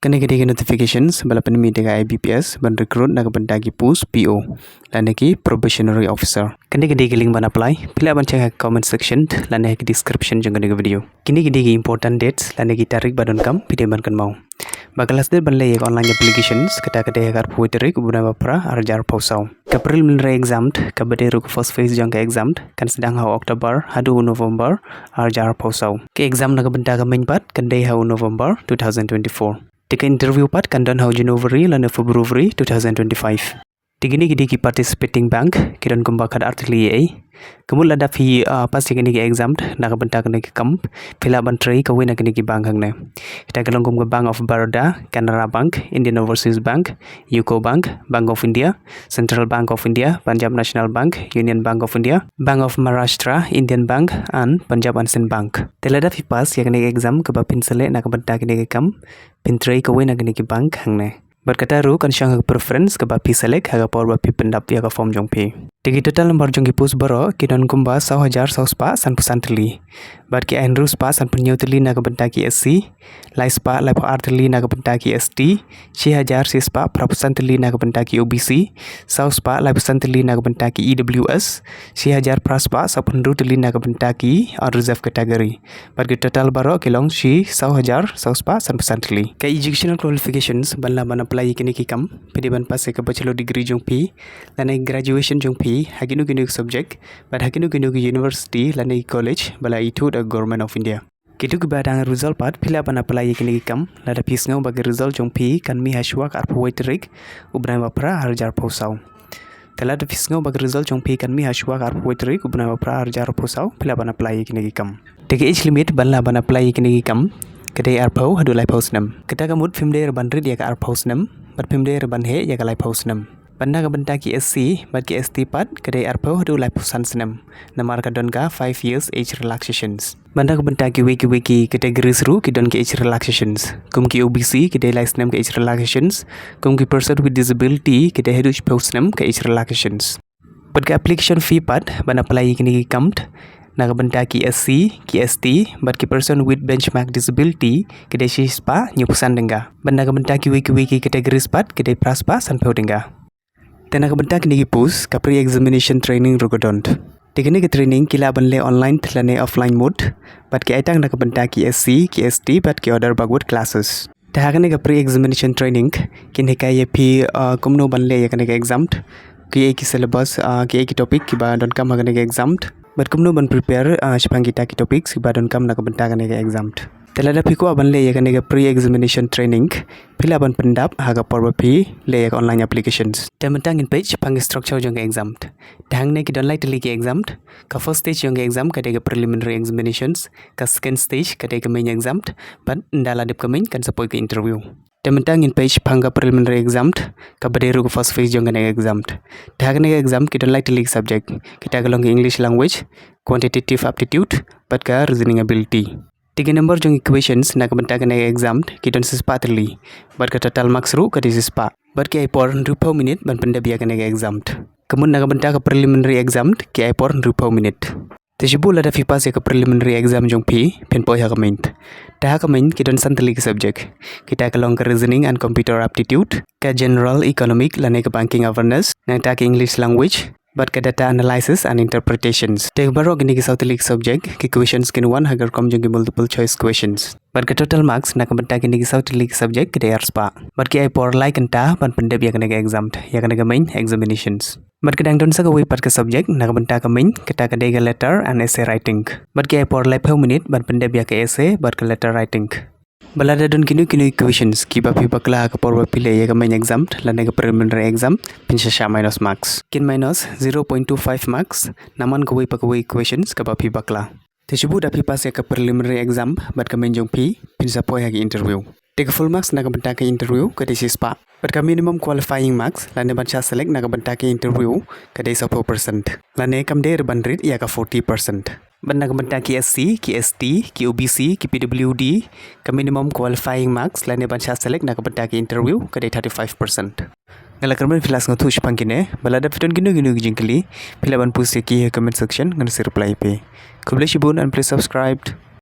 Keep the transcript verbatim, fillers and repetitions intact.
Kane ka dei ka notifications ba la pynmih da ka I B P S ban recruit na ka bynta ki post P O lane ki probationary officer. Kane ka dei ka link ban apply, phi lah ban check ha ka comment section lane ha ka description jong kane ka video. Kine ki dei ki important dates lane ki tarik ba donkam phi dei ban kynmaw. Ba ka last date ban leh ïa ka online applications kata ka dei ha ka arphew tarik u bnai ba phra arhajar arphew saw. Ka preliminary exam kaba dei ruh ka first phase jong ka exam kan sdang ha u October haduh u November arhajar arphew saw. Ka exam na ka bynta ka main pat kan dei ha u November two thousand twenty-four. Te ka interview pat kan don ha u January lane February two thousand twenty-five. Te kine ki dei ki participating bank, ki don kumba khat artylli ei. Ka mut lada phi, ah, pass ïa kine ki exam na ka bynta kane ki kam, phi lah ban trei kawei na kine ki bank hangne. Kita ki long kum ka Bank of Baroda, Canara Bank, Indian Overseas Bank, UCO Bank, Bank of India, Central Bank of India, Punjab National Bank, Union Bank of India, Bank of Maharashtra, Indian Bank and Punjab and Sind Bank. Te lada phi pass ïa kine ki exam kaba phin sa leh na ka bynta kine ki kam, phin trei kawei na kine ki bank hangne. Bad kata ruh kan shong ha ka preference kaba phi select ha ka por ba phi pyndap ïa ka form jong phi. Te ki total number jong ki post baroh ki don kumba saw hajar saw spah sanphew san tylli. Bad ki ai hynriew spah sanphew hynñiew tylli na ka bynta ki S C, lai spah laiphew ar tylli na ka bynta ki S T, shi hajar shi spah phraphew san tylli na ka bynta ki O B C, saw spah laiphew san tylli na ka bynta ki E W S, shi hajar phra spah sawphew hynriew tylli na ka bynta ki unreserved category. Bad ki total baroh ki long shi saw hajar saw spah sanphew san tylli. Ka educational qualifications ban lah ban apply ïa kine ki kam, phi dei ban pass ïa ka bachelor degree jong phi lane graduation jong phi ha kino kino ki subject, bad ha kino kino ki university lane ki college ba la ithuh da ka Government of India. Kito kiba dang result pat phi lah ban apply ïa kine ki kam lada phi sngew ba ka result jong phi kan mih ha shuwa ka arphew wei tarik u bnai ba phra arhajar arphew saw. Te lada phi sngew ba ka result jong phi kan mih ha shuwa ka arphew wei tarik u bnai ba phra arhajar arphew saw, phi lah ban apply ïa kine ki kam. Te ka age limit ban lah ban apply ïa kine ki kam ka dei arphew haduh laiphew snem. Kata ka mut phim dei ruh ban rit ïa ka arphew snem bad phim dei ruh ban heh ïa ka laiphew snem. Bad na ka bynta ki S C bad ki S T pat ka dei arphew haduh laiphew san snem, namar ka don ka five years age relaxations. Bad na ka bynta kiwei kiwei ki categories ruh ki don ki age relaxations. Kum ki O B C ki dei lai snem ka age relaxations. Kum ki person with disability ki dei haduh shiphew snem ka age relaxations. Bad ka application fee pat ban apply ïa kine ki kam, na ka bynta ki S C, ki S T bad ki person with benchmark disability ki dei shi spah hynñiewphew san tyngka. Bad na ka bynta kiwei kiwei ki categories pat ki dei phra spah sanphew tyngka. Te na ka bynta kine ki post ka pre-examination training ruh ka don. Te kine ki training ki lah ban leh online lane offline mode. Bad ki ai tang na ka bynta ki S C, ki S T bad ki other backward classes. Te ha kane ka pre-examination training kin hikai ïa phi, uh, kumno ban leh ïa kane ka exam, kiei ki syllabus, uh, kiei ki topic kiba donkam ha kane ka exam, bad kumno ban prepare, uh, shaphang kita ki topics kiba donkam na ka bynta kane ka exam. Te lada phi kwah ban leh ïa kane ka pre-examination training, phi lah ban pyndap ha ka por ba phi leh ïa ka online applications. Te mynta ngin peit shaphang ka structure jong ka exam. Te hangne ki don lai tylli ki exam. Ka first stage jong ka exam ka dei ka preliminary examinations, ka second stage ka dei ka main exam, bad ynda la dep ka main kan sa poi ka interview. Te mynta ngin peit shaphang ka preliminary exam kaba dei ruh ka first phase jong kane ka exam. Te ha kane ka exam ki don lai tylli ki subject, kita ki long ka English language, quantitative aptitude bad ka reasoning ability. Te ki number jong ki questions na ka bynta kane ka exam ki don shispah tylli. Bad ka total marks ruh ka dei shispah. Bad ki ai por hynriewphew minit ban pyndep ïa kane ka exam. Ka mut na ka bynta ka preliminary exam ki ai por hynriewphew minit. Te shu buh lada phi pass ïa ka preliminary exam jong phi, phin poi ha ka main. Te ha ka main ki don san tylli ki subject. Kita ki long ka reasoning and computer aptitude, ka general economic lane ka banking awareness, nangta ka English language, bad ka data analysis and interpretations. Te baroh kine ki saw tylli ki subject, ki questions kin wan ha ka rukom jong ki multiple choice questions. Bad ka total marks na ka bynta kine ki saw tylli ki subject ki dei arspah. Bad ki ai por lai kynta ban pyndep ïa kane ka exam, ïa kane ka main examinations. Bad ka dang don sa kawei pat ka subject na ka bynta ka main, kata ka dei ka letter and essay writing. Bad ki ai por laiphew minit ban pyndep ïa ka essay bad ka letter writing. Ba lada don kino kino ki questions kiba phi bakla ha ka por ba phi leh ïa ka main exam lane ka preliminary exam, phin sa shah minus marks. Kin minus zero point two five marks na man kawei pa kawei questions kaba phi bakla. Te shu buh da phi pass ïa ka preliminary exam bad ka main jong phi, phin sa poi ha ka interview. Te ka full marks na ka bynta ka interview ka dei shispah. Bad ka minimum qualifying marks lane ban shah select na ka bynta ka interview ka dei sawphew percent. Lane kam dei ruh ban rit ïa ka forty percent. Bad na ka bynta ki S C, ki S T, ki O B C, ki P W D, ka minimum qualifying marks lane ban shah select na ka bynta ka interview ka dei thirty-five percent. Nga la kyrmen phi la sngewthuh shaphang kine, ba lada phi don kino kino ki jingkylli, phi lah ban post ïa ki ha comment section, ngan sa reply ïa phi. Khublei shibun and please subscribe.